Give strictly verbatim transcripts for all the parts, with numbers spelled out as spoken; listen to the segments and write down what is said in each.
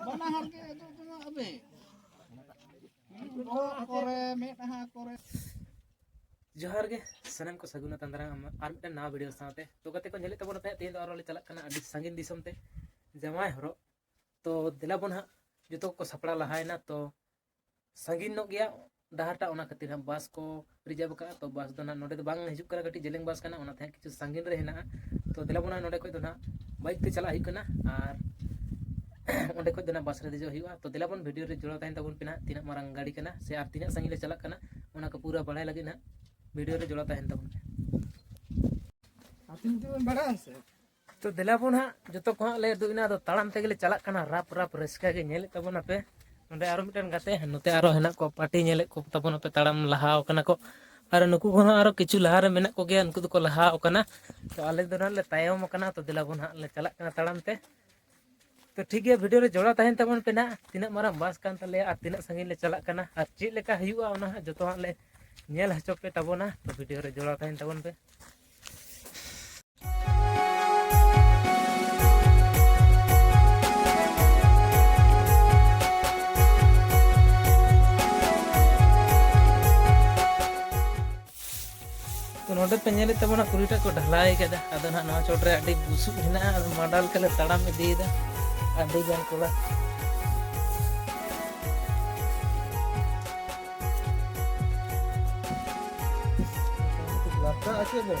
ᱵᱟᱱᱟ ᱦᱚᱲ ᱜᱮ ᱮᱫᱚᱜ ᱛᱟᱢᱟ ᱟᱵᱮ᱾ ᱵᱚᱦᱚᱜ ᱠᱚᱨᱮ, ᱢᱮᱫᱦᱟ ᱠᱚᱨᱮ᱾ ᱡᱚᱦᱟᱨ ᱜᱮ ᱥᱟᱱᱟᱢ ᱠᱚ, ᱥᱟᱹᱜᱩᱱ ᱟᱛᱟᱝ ᱫᱟᱨᱟᱢ ᱟᱨ ᱢᱤᱫᱴᱮᱱ ᱱᱟᱣᱟ ᱵᱷᱤᱰᱤᱭᱳ ᱥᱟᱶᱛᱮ᱾ ᱛᱚ ᱜᱟᱛᱮ ᱠᱚ, ᱧᱮᱞᱮᱫ ᱛᱟᱵᱚᱱᱟ ᱯᱮ, ᱛᱮᱦᱮᱧ ᱫᱚ ᱟᱨᱚ ᱞᱮ ᱪᱟᱞᱟᱜ ᱠᱟᱱᱟ ᱟᱹᱰᱤ ᱥᱟᱺᱜᱤᱧ ᱫᱤᱥᱚᱢ ᱛᱮ ᱡᱟᱶᱟᱭ ᱦᱚᱨᱚᱜ᱾ ᱛᱚ ᱫᱮᱞᱟ ᱵᱚᱱ ᱦᱟᱸᱜ, ᱡᱚᱛᱚ ᱠᱚ ᱥᱟᱯᱲᱟᱣ ᱞᱟᱦᱟᱭᱮᱱᱟ᱾ ᱛᱚ ᱥᱟᱺᱜᱤᱧ ᱧᱚᱜ ᱜᱮᱭᱟ ᱰᱟᱦᱟᱨ ᱴᱟᱜ, ᱚᱱᱟ ᱠᱷᱟᱹᱛᱤᱨ ᱦᱟᱸᱜ ᱵᱟᱥ ᱠᱚ ᱨᱤᱡᱟᱵᱷ ᱟᱠᱟᱫᱼᱟ᱾ ᱛᱚ ᱵᱟᱥ ᱫᱚ ᱱᱟᱦᱟᱜ ᱱᱚᱰᱮ ᱫᱚ ᱵᱟᱝ ᱦᱤᱡᱩᱜ ᱠᱟᱱᱟ, ᱠᱟᱹᱴᱤᱡ ᱡᱮᱞᱮᱧ ᱵᱟᱥ ᱠᱟᱱᱟ, ᱚᱱᱟᱛᱮ ᱦᱟᱸᱜ ᱠᱤᱪᱷᱩ ᱥᱟᱺᱜᱤᱧ ᱨᱮ ᱦᱮᱱᱟᱜᱼᱟ᱾ ᱛᱚ ᱫᱮᱞᱟ ᱵᱚᱱ ᱱᱚᱰᱮ ᱠᱷᱚᱡ ᱫᱚ ᱱᱟᱦᱟᱜ ᱵᱟᱭᱤᱠ ᱛᱮ ᱪᱟᱞᱟᱜ ᱦᱩᱭᱩᱜ ᱠᱟᱱᱟ ᱟᱨ ᱚᱸᱰᱮ ᱠᱷᱚᱡ ᱫᱚ ᱱᱟᱦᱟᱜ ᱵᱟᱥ ᱨᱮ ᱫᱮᱡᱚᱜ ᱦᱩᱭᱩᱜᱼᱟ᱾ ᱛᱚ ᱫᱮᱞᱟ ᱵᱚᱱ ᱵᱷᱤᱰᱤᱭᱳ ᱨᱮ ᱡᱚᱲᱟᱣ ᱛᱟᱦᱮᱱ ᱛᱟᱵᱚᱱ ᱯᱮ ᱱᱟᱦᱟᱜ, ᱛᱤᱱᱟᱹᱜ ᱢᱟᱨᱟᱝ ᱜᱟᱹᱰᱤ ᱠᱟᱱᱟ ᱥᱮ ᱟᱨ ᱛᱤᱱᱟᱹᱜ ᱥᱟᱺᱜᱤᱧ ᱞᱮ ᱪᱟᱞᱟᱜ ᱠᱟᱱᱟ, ᱚᱱᱟ ᱠᱚ ᱯᱩᱨᱟᱹ ᱵᱟᱲᱟᱭ ᱞᱟᱹᱜᱤᱫ ᱱᱟᱦᱟᱜ ᱵᱷᱤᱰᱤᱭᱳ ᱨᱮ ᱡᱚᱲᱟᱣ ᱛᱟᱦᱮᱱ ᱛᱟᱵᱚᱱ ᱯᱮ᱾ ᱟᱹᱛᱤᱧ ᱛᱮᱵᱚᱱ ᱵᱟᱲᱟᱭᱟ ᱥᱮ? ᱛᱚ ᱫᱮᱞᱟ ᱵᱚᱱ ᱦᱟᱸᱜ, ᱡᱚᱛᱚ ᱠᱚ ᱦᱟᱸᱜ ᱞᱮ ᱩᱰᱩᱠ ᱮᱱᱟ, ᱟᱫᱚ ᱛᱟᱲᱟᱢ ᱛᱮᱜᱮ ᱞᱮ ᱪᱟᱞᱟᱜ ᱠᱟᱱᱟ᱾ ᱨᱟᱯ ᱨᱟᱯ ᱨᱟᱹᱥᱠᱟᱹ ᱜᱮ ᱧᱮᱞᱮᱫ ᱛᱟᱵᱚᱱᱟᱯᱮ᱾ ᱱᱚᱸᱰᱮ ᱟᱨᱚ ᱢᱤᱫᱴᱮᱱ ᱜᱟᱛᱮ, ᱱᱚᱛᱮ ᱟᱨᱚ ᱦᱮᱱᱟᱜ ᱠᱚᱣᱟ, ᱯᱟᱨᱴᱤ ᱧᱮᱞᱮᱫ ᱠᱚ ᱛᱟᱵᱚᱱᱟᱯᱮ, ᱛᱟᱲᱟᱢ ᱞᱟᱦᱟ ᱟᱠᱟᱱᱟ ᱠᱚ᱾ ᱟᱨ ᱱᱩᱠᱩ ᱠᱚᱦᱚᱸ ᱟᱨᱚ ᱠᱤᱪᱷᱩ ᱞᱟᱦᱟ ᱨᱮ ᱢᱮᱱᱟᱜ ᱠᱚᱜᱮᱭᱟ, ᱩᱱᱠᱩ ᱫᱚᱠᱚ ᱞᱟᱦᱟ ᱟᱠᱟᱱᱟ᱾ ᱛᱚ ᱟᱞᱮ ᱫᱚ ᱱᱟᱦᱟᱜ ᱞᱮ ᱛᱟᱭᱚᱢ ᱟᱠᱟᱱᱟ᱾ ᱛᱚ ᱫᱮᱞᱟ ᱵᱚᱱ ᱦᱟᱸᱜ ᱞᱮ ᱪᱟᱞᱟᱜ ᱠᱟᱱᱟ ᱛᱟᱲᱟᱢ ᱛᱮ᱾ ᱛᱚ ᱴᱷᱤᱠ ᱜᱮᱭᱟ, ᱵᱷᱤᱰᱤᱭᱳ ᱨᱮ ᱡᱚᱲᱟᱣ ᱛᱟᱦᱮᱱ ᱛᱟᱵᱚᱱ ᱯᱮ ᱱᱟᱦᱟᱜ, ᱛᱤᱱᱟᱹᱜ ᱢᱟᱨᱟᱝ ᱵᱟᱥ ᱠᱟᱱ ᱛᱟᱞᱮᱭᱟ ᱟᱨ ᱛᱤᱱᱟᱹᱜ ᱥᱟᱺᱜᱤᱧ ᱞᱮ ᱪᱟᱞᱟᱜ ᱠᱟᱱᱟ ᱟᱨ ᱪᱮᱫ ᱞᱮᱠᱟ ᱦᱩᱭᱩᱜᱼᱟ, ᱚᱱᱟ ᱦᱟᱸᱜ ᱡᱚᱛᱚ ᱦᱟᱸᱜ ᱞᱮ ᱧᱮᱞ ᱦᱚᱪᱚ ᱯᱮ ᱛᱟᱵᱚᱱᱟ᱾ ᱛᱚ ᱵᱷᱤᱰᱤᱭᱳ ᱨᱮ ᱡᱚᱲᱟᱣ ᱛᱟᱦᱮᱱ ᱛᱟᱵᱚᱱ ᱯᱮ᱾ ᱛᱚ ᱱᱚᱰᱮ ᱯᱮ ᱧᱮᱞᱮᱫ ᱛᱟᱵᱚᱱᱟ, ᱠᱩᱞᱦᱤᱴᱟᱜ ᱠᱚ ᱰᱷᱟᱞᱟᱭ ᱠᱟᱫᱟ᱾ ᱟᱫᱚ ᱱᱟᱦᱟᱜ ᱱᱚᱣᱟ ᱪᱚᱴ ᱨᱮ ᱟᱹᱰᱤ ᱵᱩᱥᱩᱵ ᱦᱮᱱᱟᱜᱼᱟ, ᱟᱫᱚ ᱢᱟᱰᱟ ᱞᱮᱠᱟ ᱞᱮ ᱛᱟᱲᱟᱢ ᱤᱫᱤᱭᱮᱫᱟ ᱟᱹᱰᱤ ᱜᱟᱱ ᱠᱚᱲᱟ᱾ ᱞᱟᱛᱟᱨ ᱟᱪᱪᱷᱟ ᱵᱚ᱾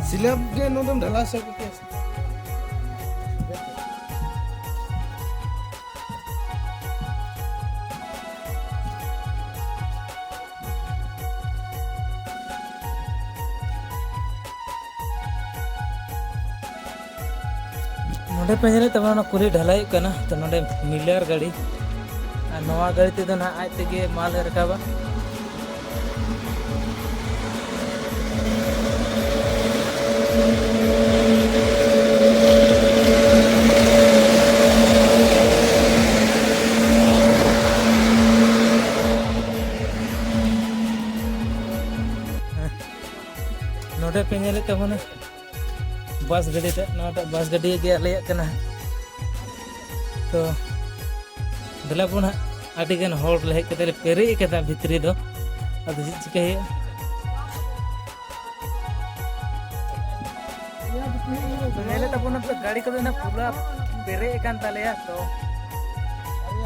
ᱥᱤᱞᱟᱹᱵ ᱜᱮ ᱱᱚᱰᱮᱢ ᱰᱷᱟᱞᱟ ᱥᱮ ᱠᱚ ᱠᱮᱥ? ᱱᱚᱰᱮ ᱯᱮ ᱧᱮᱞᱮᱫ ᱛᱟᱵᱚᱱᱟ, ᱚᱱᱟ ᱠᱩᱞᱦᱤ ᱰᱷᱟᱞᱟᱭᱚᱜ ᱠᱟᱱᱟ᱾ ᱛᱚ ᱱᱚᱰᱮ ᱢᱤᱞᱟᱨ ᱜᱟᱹᱰᱤ, ᱟᱨ ᱱᱚᱣᱟ ᱜᱟᱹᱰᱤ ᱛᱮᱫᱚ ᱱᱟᱦᱟᱜ ᱟᱡ ᱛᱮᱜᱮ ᱢᱟᱞ ᱮ ᱨᱟᱠᱟᱵᱟ᱾ ᱱᱚᱰᱮ ᱯᱮ ᱧᱮᱞᱮᱫ ᱛᱟᱵᱚᱱᱟ ᱵᱟᱥ ᱜᱟᱹᱰᱤ ᱛᱮ, ᱱᱚᱣᱟᱴᱟᱜ ᱵᱟᱥ ᱜᱟᱹᱰᱤ ᱜᱮ ᱟᱞᱮᱭᱟᱜ ᱠᱟᱱᱟ᱾ ᱛᱚ ᱫᱮᱞᱟ ᱵᱚᱱ ᱦᱟᱸᱜ, ᱟᱹᱰᱤ ᱜᱟᱱ ᱦᱚᱲ ᱞᱮ ᱦᱮᱡ ᱠᱟᱛᱮ ᱞᱮ ᱯᱮᱨᱮᱡ ᱟᱠᱟᱫᱟ ᱵᱷᱤᱛᱨᱤ ᱫᱚ᱾ ᱟᱫᱚ ᱪᱮᱫ ᱪᱤᱠᱟᱹᱭ ᱦᱩᱭᱩᱜᱼᱟ? ᱛᱚ ᱧᱮᱞᱮᱫ ᱛᱟᱵᱚᱱᱟ ᱯᱮ, ᱜᱟᱹᱰᱤ ᱠᱚᱫᱚ ᱱᱟᱜ ᱯᱩᱨᱟ ᱯᱮᱨᱮᱡ ᱟᱠᱟᱱ ᱛᱟᱞᱮᱭᱟ᱾ ᱛᱚ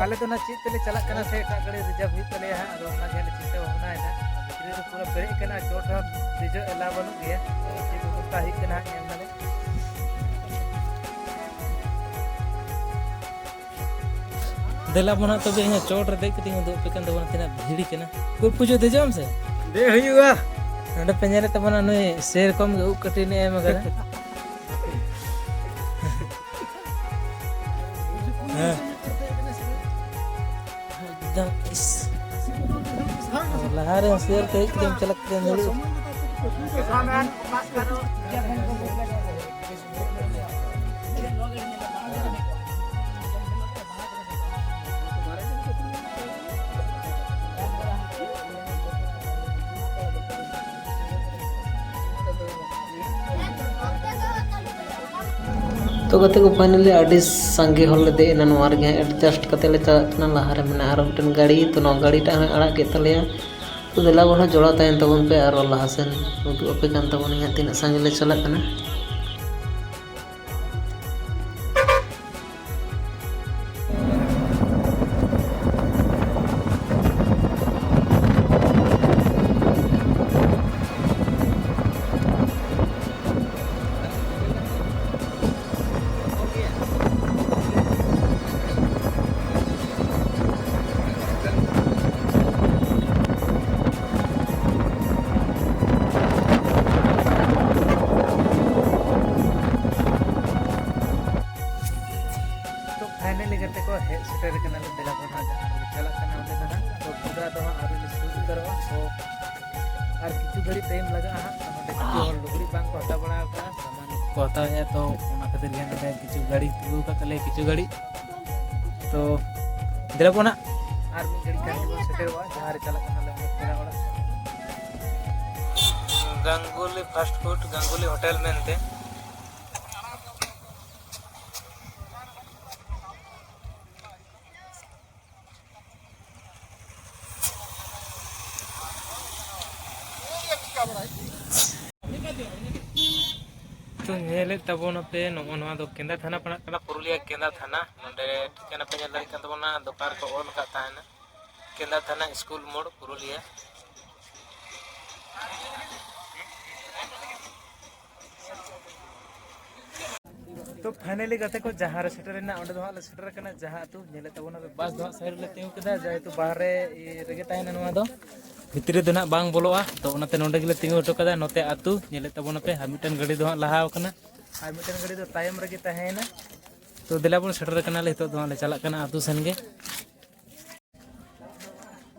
ᱟᱞᱮ ᱫᱚ ᱱᱟᱜ ᱪᱮᱫ ᱛᱮᱞᱮ ᱪᱟᱞᱟᱜ ᱠᱟᱱᱟ ᱥᱮ ᱮᱴᱟᱜ ᱜᱟᱹᱰᱤ ᱨᱤᱡᱟᱨᱵᱷ ᱦᱩᱭᱩᱜ ᱛᱟᱞᱮᱭᱟ ᱦᱟᱸᱜ, ᱟᱫᱚ ᱚᱱᱟ ᱜᱮ ᱞᱮ ᱪᱤᱱᱛᱟᱹ ᱵᱷᱟᱵᱽᱱᱟᱭᱮᱫᱟ᱾ ᱵᱷᱤᱛᱨᱤ ᱨᱮ ᱯᱩᱨᱟᱹ ᱯᱮᱨᱮᱡ ᱟᱠᱟᱱᱟ, ᱪᱚᱴ ᱨᱮᱦᱚᱸ ᱫᱮᱡᱚᱜ ᱮᱞᱟᱣ ᱵᱟᱹᱱᱩᱜ ᱜᱮᱭᱟ᱾ ᱪᱮᱫ ᱵᱮᱵᱚᱥᱛᱷᱟ ᱦᱩᱭᱩᱜ ᱠᱟᱱᱟ ᱦᱟᱸᱜ, ᱧᱮᱞ ᱫᱟᱞᱮ᱾ ᱫᱮᱞᱟ ᱵᱚᱱ ᱦᱟᱸᱜ ᱛᱚᱵᱮ, ᱤᱧ ᱦᱚᱸ ᱪᱚᱴ ᱨᱮ ᱫᱮᱡ ᱠᱟᱛᱮᱧ ᱩᱫᱩᱜ ᱟᱯᱮ ᱠᱟᱱ ᱛᱟᱵᱚᱱᱟ ᱛᱤᱱᱟᱹᱜ ᱵᱷᱤᱲ ᱠᱟᱱᱟ᱾ ᱠᱩ ᱯᱩᱡᱟᱹ ᱫᱮᱡᱚᱜ ᱟᱢ ᱥᱮ? ᱫᱮᱡ ᱦᱩᱭᱩᱜᱼᱟ᱾ ᱱᱚᱰᱮ ᱯᱮ ᱧᱮᱞᱮᱫ ᱛᱟᱵᱚᱱᱟ, ᱱᱩᱭ ᱥᱮᱨᱚᱠᱚᱢ ᱜᱮ ᱩᱵ ᱠᱟᱹᱴᱤᱡ ᱮ ᱮᱢ ᱟᱠᱟᱫᱟ᱾ ᱦᱮᱸ᱾ ᱮᱠᱫᱚᱢ ᱤᱥ᱾ ᱞᱟᱦᱟᱨᱮ ᱦᱩᱥᱤᱭᱟᱨ ᱛᱮ ᱦᱮᱡ ᱠᱟᱛᱮᱢ ᱪᱟᱞᱟᱜ ᱠᱟᱱᱟ, ᱫᱩᱲᱩᱵ᱾ ᱛᱚ ᱜᱟᱛᱮ ᱠᱚ, finally ᱟᱹᱰᱤ ᱥᱟᱸᱜᱮ ᱦᱚᱲ ᱞᱮ ᱫᱮᱡ ᱮᱱᱟ ᱱᱚᱣᱟ ᱨᱮᱜᱮ ᱦᱟᱸᱜ adjust ᱠᱟᱛᱮ ᱞᱮ ᱪᱟᱞᱟᱜ ᱠᱟᱱᱟ᱾ ᱞᱟᱦᱟᱨᱮ ᱢᱮᱱᱟᱜᱼᱟ ᱟᱨᱚ ᱢᱤᱫᱴᱮᱱ ᱜᱟᱹᱰᱤ, ᱛᱚ ᱱᱚᱣᱟ ᱜᱟᱹᱰᱤᱴᱟᱜ ᱦᱚᱸᱭ ᱟᱲᱟᱜ ᱠᱮᱫ ᱛᱟᱞᱮᱭᱟ᱾ ᱛᱚ ᱫᱮᱞᱟ ᱵᱚᱱ ᱦᱟᱸᱜ ᱡᱚᱲᱟᱣ ᱛᱟᱦᱮᱱ ᱛᱟᱵᱚᱱ ᱯᱮ, ᱟᱨᱚ ᱞᱟᱦᱟ ᱥᱮᱱ ᱩᱫᱩᱜ ᱟᱯᱮ ᱠᱟᱱ ᱛᱟᱵᱚᱱᱟᱹᱧ ᱦᱟᱸᱜ ᱛᱤᱱᱟᱹᱜ ᱥᱟᱸᱜᱮ ᱞᱮ ᱪᱟᱞᱟᱜ ᱠᱟᱱᱟ᱾ ᱛᱚ finally ᱜᱟᱛᱮ ᱠᱚ, ᱦᱮᱡ ᱥᱮᱴᱮᱨ ᱠᱟᱱᱟᱞᱮ ᱫᱮᱞᱟ ᱵᱚᱱ ᱦᱟᱸᱜ ᱡᱟᱦᱟᱸ ᱨᱮᱞᱮ ᱪᱟᱞᱟᱜ ᱠᱟᱱᱟ ᱚᱸᱰᱮ ᱫᱚ ᱦᱟᱸᱜ᱾ ᱛᱚ ᱯᱩᱨᱟ ᱫᱚ ᱦᱟᱸᱜ ᱟᱹᱣᱨᱤ ᱞᱮ ᱥᱩᱨ ᱩᱛᱟᱹᱨᱚᱜᱼᱟ᱾ ᱛᱚ ᱟᱨ ᱠᱤᱪᱷᱩ ᱜᱷᱟᱹᱲᱤᱡ time ᱞᱟᱜᱟᱜᱼᱟ ᱦᱟᱸᱜ᱾ ᱛᱚ ᱱᱚᱸᱰᱮ ᱠᱤᱪᱷᱩ ᱦᱚᱲ ᱞᱩᱜᱽᱲᱤᱡ ᱵᱟᱝ ᱠᱚ ᱦᱟᱛᱟᱣ ᱵᱟᱲᱟ ᱟᱠᱟᱫᱼᱟ, ᱥᱟᱢᱟᱱ ᱠᱚ ᱦᱟᱛᱟᱣᱮᱫᱼᱟ᱾ ᱛᱚ ᱚᱱᱟ ᱠᱷᱟᱹᱛᱤᱨ ᱜᱮ ᱱᱚᱸᱰᱮ ᱠᱤᱪᱷᱩ ᱜᱟᱹᱰᱤ ᱛᱤᱸᱜᱩ ᱟᱠᱟᱫ ᱛᱟᱞᱮᱭᱟ ᱠᱤᱪᱷᱩ ᱜᱷᱟᱹᱲᱤᱡ᱾ ᱛᱚ ᱫᱮᱞᱟ ᱵᱚᱱ ᱦᱟᱸᱜ ᱟᱨ ᱢᱤᱫ ᱜᱷᱟᱹᱲᱤᱡ ᱠᱷᱟᱱ ᱜᱮᱵᱚᱱ ᱥᱮᱴᱮᱨᱚᱜᱼᱟ ᱡᱟᱦᱟᱸ ᱨᱮ ᱪᱟᱞᱟᱜ ᱠᱟᱱᱟᱞᱮ ᱚᱸᱰᱮ ᱯᱮᱲᱟ ᱚᱲᱟᱜ᱾ Ganguly fast food, Ganguly hotel ᱢᱮᱱᱛᱮ᱾ ᱛᱚ, ᱧᱮᱞᱮᱫ ᱛᱟᱵᱚᱱᱟᱯᱮ, ᱱᱚᱜᱼᱚ ᱱᱚᱣᱟ ᱫᱚ ᱠᱮᱸᱫᱟ ᱛᱷᱟᱱᱟ ᱯᱟᱲᱟᱜ ᱠᱟᱱᱟ, ᱯᱩᱨᱩᱞᱤᱭᱟᱹ ᱠᱮᱸᱫᱟ ᱛᱷᱟᱱᱟ᱾ ᱱᱚᱰᱮ ᱴᱷᱤᱠᱟᱹᱱᱟ ᱯᱮ ᱧᱮᱞ ᱫᱟᱲᱮᱭᱟᱜ ᱠᱟᱱ ᱛᱟᱵᱚᱱᱟ, ᱫᱚᱠᱟᱱ ᱨᱮᱠᱚ ᱚᱞ ᱟᱠᱟᱫ ᱛᱟᱦᱮᱱᱟ, ᱠᱮᱸᱫᱟ ᱛᱷᱟᱱᱟ ᱥᱠᱩᱞ ᱢᱳᱲ, ᱯᱩᱨᱩᱞᱤᱭᱟᱹ᱾ ᱛᱚ, finally ᱜᱟᱛᱮ ᱠᱚ, ᱡᱟᱦᱟᱸ ᱨᱮ ᱥᱮᱴᱮᱨ ᱮᱱᱟ, ᱚᱸᱰᱮ ᱫᱚ ᱦᱟᱸᱜ ᱞᱮ ᱥᱮᱴᱮᱨ ᱟᱠᱟᱱᱟ, ᱡᱟᱦᱟᱸ ᱟᱹᱛᱩ ᱧᱮᱞᱮᱫ ᱛᱟᱵᱚᱱᱟ ᱯᱮ, ᱵᱟᱥ ᱫᱚ ᱦᱟᱸᱜ ᱥᱟᱭᱤᱰ ᱨᱮᱞᱮ ᱛᱤᱸᱜᱩ ᱠᱮᱫᱟ, ᱡᱮᱦᱮᱛᱩ ᱵᱟᱦᱨᱮ ᱨᱮᱜᱮ ᱛᱟᱦᱮᱱᱟ ᱱᱚᱣᱟ ᱫᱚ, ᱵᱷᱤᱛᱨᱤ ᱨᱮᱫᱚ ᱱᱟᱜ ᱵᱟᱝ ᱵᱚᱞᱚᱜᱼᱟ᱾ ᱛᱚ, ᱚᱱᱟᱛᱮ ᱱᱚᱸᱰᱮ ᱜᱮᱞᱮ ᱛᱤᱸᱜᱩ ᱦᱚᱴᱚ ᱠᱟᱫᱟ᱾ ᱱᱚᱛᱮ ᱟᱹᱛᱩ ᱧᱮᱞᱮᱫ ᱛᱟᱵᱚᱱᱟᱯᱮ, ᱟᱨ ᱢᱤᱫᱴᱮᱱ ᱜᱟᱹᱰᱤ ᱫᱚ ᱦᱟᱸᱜ ᱞᱟᱦᱟ ᱟᱠᱟᱱᱟ, ᱟᱨ ᱢᱤᱫᱴᱮᱱ ᱜᱟᱹᱰᱤ ᱫᱚ ᱛᱟᱭᱚᱢ ᱨᱮᱜᱮ ᱛᱟᱦᱮᱸᱭᱮᱱᱟ᱾ ᱛᱚ, ᱫᱮᱞᱟ ᱵᱚᱱ ᱥᱮᱴᱮᱨ ᱟᱠᱟᱱᱟᱞᱮ, ᱱᱤᱛᱚᱜ ᱫᱚ ᱦᱟᱸᱜ ᱞᱮ ᱪᱟᱞᱟᱜ ᱠᱟᱱᱟ ᱟᱹᱛᱩ ᱥᱮᱱ ᱜᱮ᱾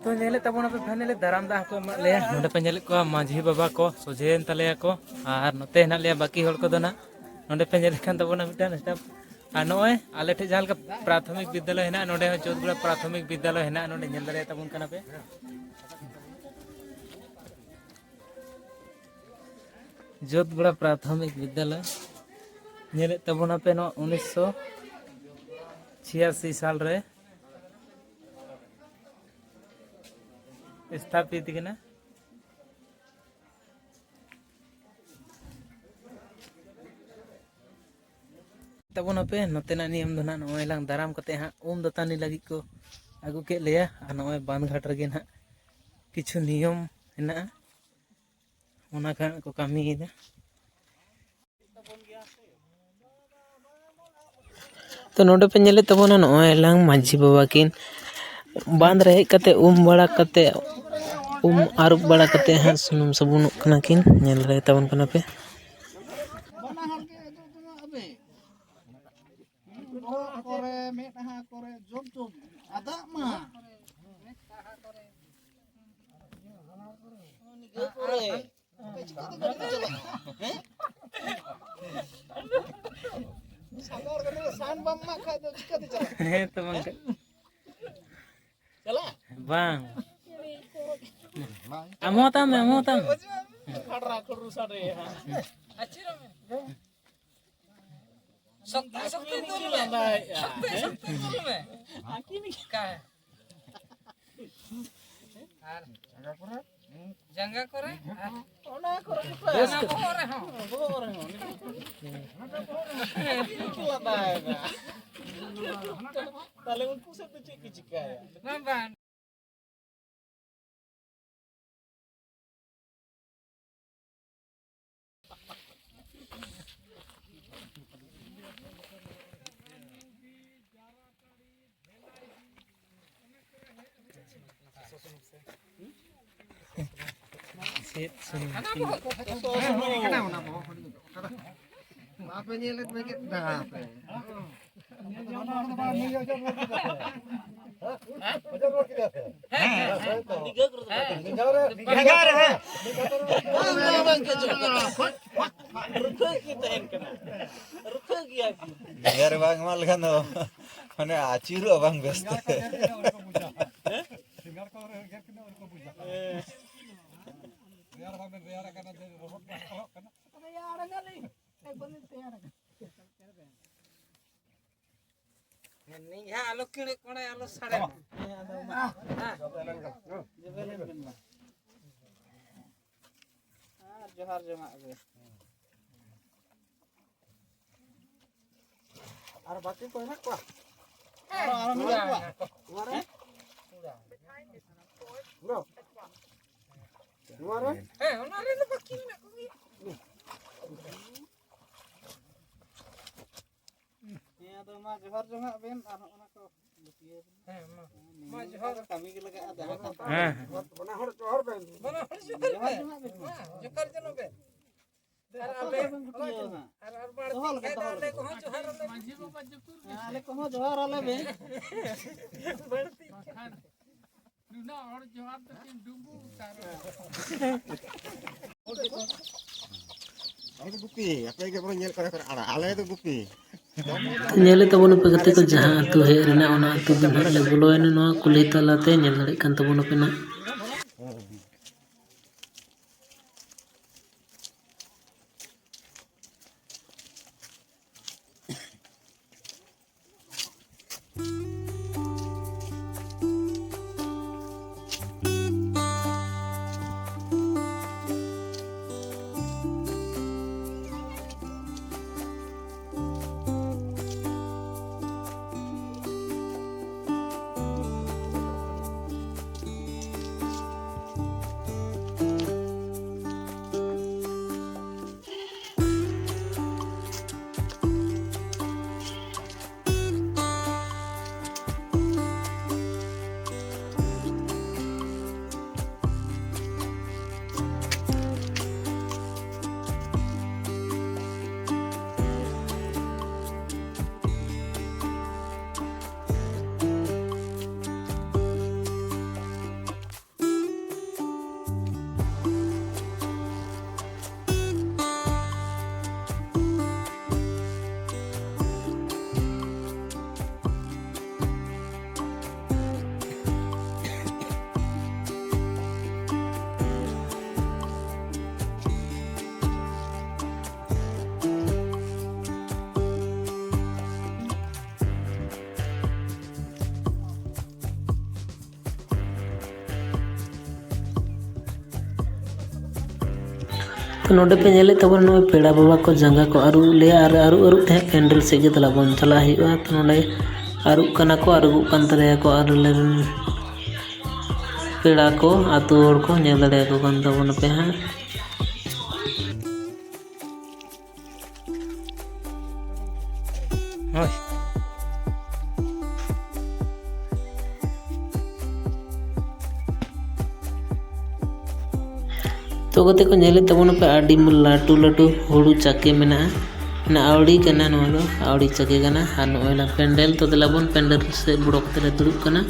ᱛᱚ, ᱧᱮᱞᱮᱫ ᱛᱟᱵᱚᱱᱟᱯᱮ, finally ᱫᱟᱨᱟᱢ ᱫᱟᱜ ᱦᱚᱸᱠᱚ ᱮᱢᱟᱜ ᱞᱮᱭᱟ᱾ ᱱᱚᱸᱰᱮ ᱯᱮ ᱧᱮᱞᱮᱫ ᱠᱚᱣᱟ ᱢᱟᱹᱡᱷᱤ ᱵᱟᱵᱟ ᱠᱚ ᱥᱚᱡᱷᱮᱭᱮᱱ ᱛᱟᱞᱮᱭᱟ ᱠᱚ, ᱟᱨ ᱱᱚᱛᱮ ᱦᱮᱱᱟᱜ ᱞᱮᱭᱟ ᱵᱟᱹᱠᱤ ᱦᱚᱲ ᱠᱚᱫᱚ ᱱᱟᱜ᱾ ᱱᱚᱸᱰᱮ ᱯᱮ ᱧᱮᱞᱮᱫ ᱠᱟᱱ ᱛᱟᱵᱚᱱᱟ ᱢᱤᱫᱴᱟᱝ staff᱾ ᱟᱨ ᱱᱚᱜᱼᱚᱭ ᱟᱞᱮ ᱴᱷᱮᱡ ᱡᱟᱦᱟᱸ ᱞᱮᱠᱟ ᱯᱨᱟᱛᱷᱚᱢᱤᱠ ᱵᱤᱫᱽᱫᱟᱞᱚᱭ ᱦᱮᱱᱟᱜᱼᱟ, ᱱᱚᱸᱰᱮ ᱦᱚᱸ ᱪᱳᱫᱽᱜᱚᱲᱟ ᱯᱨᱟᱛᱷᱚᱢᱤᱠ ᱵᱤᱫᱽᱫᱟᱞᱚᱭ ᱦᱮᱱᱟᱜᱼᱟ, ᱱᱚᱸᱰᱮ ᱧᱮᱞ ᱫᱟᱲᱮᱭᱟᱛᱟᱵᱚᱱ ᱠᱟᱱᱟ ᱯᱮ᱾ ᱪᱳᱫᱽᱜᱚᱲᱟ ᱯᱨᱟᱛᱷᱚᱢᱤᱠ ᱵᱤᱫᱽᱫᱟᱞᱚᱭ ᱧᱮᱞᱮᱫ ᱛᱟᱵᱚᱱᱟᱯᱮ, ᱱᱚᱣᱟ ᱩᱱᱤᱥᱥᱚ ᱪᱷᱤᱭᱟᱥᱤ ᱥᱟᱞ ᱨᱮ ᱥᱛᱷᱟᱯᱤᱛ ᱠᱟᱱᱟ᱾ ᱛᱟᱵᱚᱱᱟᱯᱮ, ᱱᱚᱛᱮᱱᱟᱜ ᱱᱤᱭᱚᱢ ᱫᱚ ᱱᱟᱜ ᱱᱚᱜᱼᱚᱭ ᱞᱟᱝ ᱫᱟᱨᱟᱢ ᱠᱟᱛᱮ ᱦᱟᱸᱜ ᱩᱢ ᱫᱟᱹᱛᱟᱹᱱᱤ ᱞᱟᱹᱜᱤᱫ ᱠᱚ ᱟᱹᱜᱩ ᱠᱮᱫ ᱞᱮᱭᱟ᱾ ᱟᱨ ᱱᱚᱜᱼᱚᱭ ᱵᱟᱸᱫᱷ ᱜᱷᱟᱴ ᱨᱮᱜᱮ ᱱᱟᱜ ᱠᱤᱪᱷᱩ ᱱᱤᱭᱚᱢ ᱦᱮᱱᱟᱜᱼᱟ, ᱚᱱᱟ ᱠᱚ ᱦᱟᱸᱜ ᱠᱚ ᱠᱟᱹᱢᱤᱭᱮᱫᱟ᱾ ᱛᱚ, ᱱᱚᱰᱮ ᱯᱮ ᱧᱮᱞᱮᱫ ᱛᱟᱵᱚᱱᱟ, ᱱᱚᱜᱼᱚᱭ ᱞᱟᱝ ᱢᱟᱹᱡᱷᱤ ᱵᱟᱵᱟ ᱠᱤᱱ ᱵᱟᱸᱫᱽ ᱨᱮ ᱦᱮᱡ ᱠᱟᱛᱮ, ᱩᱢ ᱵᱟᱲᱟ ᱠᱟᱛᱮ, ᱩᱢ ᱟᱹᱨᱩᱵ ᱵᱟᱲᱟ ᱠᱟᱛᱮ ᱦᱟᱸᱜ ᱥᱩᱱᱩᱢ ᱥᱟᱵᱚᱱᱚᱜ ᱠᱟᱱᱟ ᱠᱤᱱ, ᱧᱮᱞ ᱫᱟᱲᱮ ᱛᱟᱵᱚᱱ ᱠᱟᱱᱟ ᱯᱮ᱾ ᱵᱚᱦᱚᱜ ᱠᱚᱨᱮ, ᱢᱮᱫᱦᱟ ᱠᱚᱨᱮ, ᱡᱚᱢ ᱪᱚ ᱟᱫᱟᱜ ᱢᱟ᱾ ᱱᱤᱡᱮ ᱠᱚᱨᱮ᱾ ᱪᱤᱠᱟᱹᱛᱮ ᱜᱟᱹᱰᱤ ᱫᱚ ᱪᱟᱞᱟᱜᱼᱟ? ᱦᱮᱸ? ᱥᱟᱜᱟᱲ ᱜᱟᱹᱰᱤ ᱨᱮ ᱥᱟᱱ ᱵᱟᱢ ᱮᱢᱟᱜ ᱠᱷᱟᱡ ᱫᱚ ᱪᱤᱠᱟᱹᱛᱮ ᱪᱟᱞᱟᱜᱼᱟ? ᱦᱮᱸ ᱛᱚ ᱵᱟᱝᱠᱷᱟᱱ᱾ ᱪᱟᱞᱟᱜᱼᱟ? ᱵᱟᱝ᱾ ᱟᱢ ᱦᱚᱸ ᱛᱟᱢ ᱢᱮ, ᱟᱢ ᱦᱚᱸ ᱛᱟᱢ ᱢᱮ᱾ ᱠᱷᱟᱰᱨᱟ ᱠᱷᱩᱰᱨᱩ ᱥᱟᱰᱮᱭᱟ᱾ ᱟᱪᱪᱷᱟ, ᱥᱚᱠᱛᱚ, ᱥᱚᱠᱛᱚ ᱫᱩᱞ ᱢᱮ᱾ ᱞᱟᱸᱫᱟᱭᱮᱜᱼᱟ᱾ ᱥᱚᱠᱛᱚ, ᱥᱚᱠᱛᱚ ᱫᱩᱞ ᱢᱮ᱾ ᱟᱹᱠᱤᱱ ᱜᱮ᱾ ᱚᱠᱟ? ᱟᱨ ᱡᱟᱸᱜᱟ ᱠᱚᱨᱮ? ᱟᱨ ᱚᱱᱟ ᱠᱚᱨᱮ ᱜᱮ᱾ ᱚᱱᱟ ᱵᱚᱦᱚᱜ ᱨᱮᱦᱚᱸ? ᱵᱚᱦᱚᱜ ᱨᱮᱦᱚᱸ᱾ ᱟᱹᱠᱤᱱ ᱜᱮᱠᱤᱱ ᱞᱟᱸᱫᱟᱭᱮᱫᱟ᱾ ᱛᱟᱦᱞᱮ ᱩᱱᱠᱩ ᱥᱮᱫ ᱫᱚ ᱪᱮᱫ ᱠᱚ ᱪᱤᱠᱟᱹᱭᱟ? ᱵᱟᱝ, ᱵᱟᱝ᱾ ᱪᱮᱫ ᱥᱩᱱᱩᱢ? ᱵᱟᱯᱮ ᱧᱮᱞᱮᱫ ᱯᱮ ᱪᱮᱫ ᱫᱷᱟᱨᱟ ᱯᱮ? ᱦᱮᱸ, ᱦᱮᱸ, ᱦᱮᱸ᱾ ᱫᱤᱜᱷᱟᱹ ᱨᱮ, ᱦᱮᱸ᱾ ᱵᱟᱝ, ᱵᱟᱝ, ᱵᱟᱝ, ᱪᱮᱫ ᱦᱚᱸ ᱵᱟᱝ᱾ ᱨᱩᱠᱷᱟᱹ ᱜᱮ ᱛᱟᱦᱮᱱ ᱠᱟᱱᱟ᱾ ᱨᱩᱠᱷᱟᱹ ᱜᱮᱭᱟ ᱠᱤᱱ᱾ ᱫᱤᱜᱷᱟᱹ ᱨᱮ ᱵᱟᱝ ᱮᱢᱟᱜ ᱞᱮᱠᱷᱟᱱ ᱫᱚ, ᱢᱟᱱᱮ, ᱟᱹᱪᱩᱨᱚᱜᱼᱟ ᱵᱟᱝ ᱵᱮᱥᱛᱮ᱾ ᱦᱮᱸ? ᱨᱮᱭᱟᱲ ᱵᱟᱵᱮᱱ ᱨᱮᱭᱟᱲ ᱠᱟᱱᱟ, ᱡᱮ ᱨᱚᱦᱚᱲ ᱫᱟᱜ ᱞᱚᱦᱚᱫ ᱠᱟᱱᱟ᱾ ᱨᱮᱭᱟᱲ ᱠᱟᱱᱟᱞᱤᱧ᱾ ᱮᱠᱵᱟᱨᱮ ᱨᱮᱭᱟᱲ ᱠᱟᱱᱟ᱾ ᱱᱤᱝ ᱦᱟᱸᱜ ᱟᱞᱚ ᱠᱤᱲᱤ ᱠᱚᱲᱮ ᱟᱞᱚ ᱥᱟᱲᱮ ᱢᱟ᱾ ᱦᱮᱸ, ᱟᱫᱚ ᱢᱟ᱾ ᱦᱮᱸ᱾ ᱡᱚᱵᱮ ᱞᱮᱱ ᱵᱮᱱ ᱢᱟ᱾ ᱟᱨ ᱡᱚᱦᱟᱨ ᱡᱚᱝᱟᱜ ᱜᱮ᱾ ᱟᱨ ᱵᱟᱹᱠᱤ ᱠᱚ ᱦᱮᱱᱟᱜ ᱠᱚᱣᱟ? ᱟᱨᱚ, ᱟᱨᱚ ᱢᱮᱱᱟᱜ ᱠᱚᱣᱟ? ᱱᱚᱣᱟ ᱨᱮ? ᱱᱚᱣᱟ ᱨᱮ? ᱦᱮᱸ, ᱚᱱᱟ ᱨᱮ ᱫᱚ ᱵᱟᱹᱠᱤ ᱢᱮᱱᱟᱜ ᱠᱚᱜᱮᱭᱟ᱾ ᱦᱮᱸ, ᱟᱫᱚ ᱢᱟ ᱡᱚᱦᱟᱨ ᱡᱚᱝᱟᱜ ᱵᱮᱱ ᱟᱨ ᱦᱚᱸᱜᱼᱚ ᱱᱟ ᱠᱚ ᱜᱩᱴᱤᱭᱟᱹ ᱵᱮᱱ᱾ ᱦᱮᱸ, ᱢᱟ᱾ ᱢᱟ ᱡᱚᱦᱟᱨ᱾ ᱠᱟᱹᱢᱤ ᱜᱮ ᱞᱟᱜᱟᱜᱼᱟ, ᱡᱟᱦᱟᱸ ᱠᱚ᱾ ᱦᱮᱸ, ᱦᱮᱸ᱾ ᱵᱟᱱᱟ ᱦᱚᱲ ᱡᱚᱦᱟᱨ ᱵᱮᱱ᱾ ᱵᱟᱱᱟ ᱦᱚᱲ ᱡᱚᱦᱟᱨ ᱡᱚᱦᱟᱨ ᱵᱮᱱ᱾ ᱡᱚᱦᱟᱨ ᱵᱮᱱ᱾ ᱢᱟ, ᱡᱚᱦᱟᱨ ᱡᱚᱱᱚᱜ ᱵᱮᱱ᱾ ᱟᱨ ᱟᱞᱮ, ᱡᱚᱦᱟᱨ ᱵᱮᱱ ᱜᱩᱴᱤᱭᱟᱹ ᱵᱮᱱ᱾ ᱟᱨ, ᱟᱨ ᱵᱟᱹᱲᱛᱤ ᱫᱚᱦᱚ ᱞᱮᱠᱟ ᱠᱷᱟᱡ ᱫᱚ ᱫᱚᱦᱚ ᱟᱞᱮ ᱞᱮᱠᱟ᱾ ᱠᱚᱦᱚᱸ ᱡᱚᱦᱟᱨ ᱟᱞᱮ ᱵᱮᱱ᱾ ᱦᱮᱸ, ᱟᱞᱮ ᱠᱚᱦᱚᱸ ᱡᱚᱦᱟᱨ ᱟᱞᱮ ᱵᱮᱱ᱾ ᱵᱟᱹᱲᱛᱤ ᱠᱷᱟᱱ᱾ ᱱᱩᱱᱟᱹᱜ ᱦᱚᱲ ᱡᱚᱦᱟᱨ ᱫᱚ ᱠᱤᱱ ᱰᱩᱸᱵᱩᱜ ᱩᱛᱟᱹᱨᱚᱜᱼᱟ᱾ ᱟᱞᱮ ᱫᱚ ᱜᱩᱯᱤ, ᱟᱯᱮ ᱜᱮ ᱵᱚᱱ ᱧᱮᱞ ᱠᱟᱱᱟ ᱠᱚ ᱟᱲᱟᱜ, ᱟᱞᱮ ᱫᱚ ᱜᱩᱯᱤ᱾ ᱧᱮᱞᱮᱫ ᱛᱟᱵᱚᱱ ᱟᱯᱮ ᱜᱟᱛᱮ ᱠᱚ, ᱡᱟᱦᱟᱸ ᱟᱹᱛᱩ ᱦᱮᱡ ᱨᱮᱱᱟᱜ ᱚᱱᱟ ᱟᱹᱛᱩ ᱜᱮ ᱱᱟᱦᱟᱜ ᱞᱮ ᱵᱚᱞᱚᱭᱮᱱᱟ ᱱᱚᱣᱟ ᱠᱩᱞᱦᱤ ᱛᱟᱞᱟᱛᱮ, ᱧᱮᱞ ᱫᱟᱲᱮᱭᱟᱜ ᱠᱟᱱ ᱛᱟᱵᱚᱱ ᱟᱯᱮ ᱱᱟᱦᱟᱜ᱾ ᱱᱚᱰᱮ ᱯᱮ ᱧᱮᱞᱮᱫ ᱛᱟᱵᱚᱱᱟ, ᱱᱚᱜᱼᱚᱭ ᱯᱮᱲᱟ ᱵᱟᱵᱟ ᱠᱚ ᱡᱟᱸᱜᱟ ᱠᱚ ᱟᱹᱨᱩᱵ ᱞᱮᱭᱟ, ᱟᱨ ᱟᱹᱨᱩᱵ ᱟᱹᱨᱩᱵ ᱛᱮ ᱦᱟᱸᱜ ᱯᱮᱱᱰᱮᱞ ᱥᱮᱫ ᱜᱮ ᱫᱮᱞᱟ ᱵᱚᱱ ᱪᱟᱞᱟᱜ ᱦᱩᱭᱩᱜᱼᱟ᱾ ᱛᱚ ᱱᱚᱰᱮ ᱟᱹᱨᱩᱵ ᱠᱟᱱᱟ ᱠᱚ, ᱟᱹᱨᱩᱵᱚᱜ ᱠᱟᱱ ᱛᱟᱞᱮᱭᱟ ᱠᱚ, ᱟᱨ ᱟᱞᱮ ᱨᱮᱱ ᱯᱮᱲᱟ ᱠᱚ, ᱟᱹᱛᱩ ᱦᱚᱲ ᱠᱚ ᱧᱮᱞ ᱫᱟᱲᱮᱭᱟᱠᱚ ᱠᱟᱱ ᱛᱟᱵᱚᱱᱟ ᱯᱮ ᱦᱟᱸᱜ᱾ ᱦᱳᱭ᱾ ᱛᱚ ᱜᱟᱛᱮ ᱠᱚ, ᱧᱮᱞᱮᱫ ᱛᱟᱵᱚᱱᱟᱯᱮ ᱟᱹᱰᱤ ᱞᱟᱹᱴᱩ ᱞᱟᱹᱴᱩ ᱦᱩᱲᱩ ᱪᱟᱠᱮ ᱢᱮᱱᱟᱜᱼᱟ, ᱚᱱᱟ ᱟᱹᱣᱲᱤ ᱠᱟᱱᱟ, ᱱᱚᱣᱟ ᱫᱚ ᱟᱹᱣᱲᱤ ᱪᱟᱠᱮ ᱠᱟᱱᱟ᱾ ᱟᱨ ᱱᱚᱜᱼᱚᱭ ᱞᱟᱝ ᱯᱮᱱᱰᱮᱞ, ᱛᱚ ᱫᱮᱞᱟ ᱵᱚᱱ ᱯᱮᱱᱰᱮᱞ ᱥᱮᱫ ᱵᱚᱞᱚ ᱠᱟᱛᱮ ᱞᱮ ᱫᱩᱲᱩᱵ ᱠᱟᱱᱟ᱾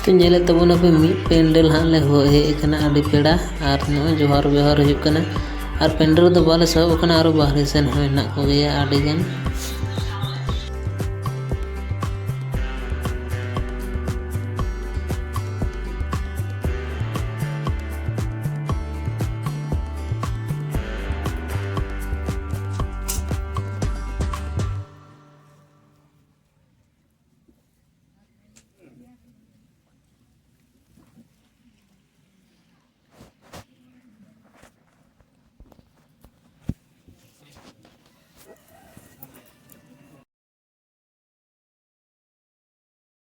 ᱛᱚ ᱧᱮᱞᱮᱫ ᱛᱟᱵᱚᱱᱟᱯᱮ ᱢᱤᱫ ᱯᱮᱱᱰᱮᱞ ᱦᱟᱸᱜ ᱞᱮ ᱦᱮᱡ ᱟᱠᱟᱱᱟ ᱟᱹᱰᱤ ᱯᱮᱲᱟ, ᱟᱨ ᱱᱚᱜᱼᱚᱭ ᱡᱚᱦᱟᱨ ᱵᱮᱣᱦᱟᱨ ᱦᱩᱭᱩᱜ ᱠᱟᱱᱟ᱾ ᱟᱨ ᱯᱮᱱᱰᱮᱞ ᱨᱮᱫᱚ ᱵᱟᱞᱮ ᱥᱟᱦᱚᱵ ᱟᱠᱟᱱᱟ, ᱟᱨᱚ ᱵᱟᱦᱨᱮ ᱥᱮᱱ ᱦᱚᱸ ᱦᱮᱱᱟᱜ ᱠᱚᱜᱮᱭᱟ ᱟᱹᱰᱤ ᱜᱟᱱ᱾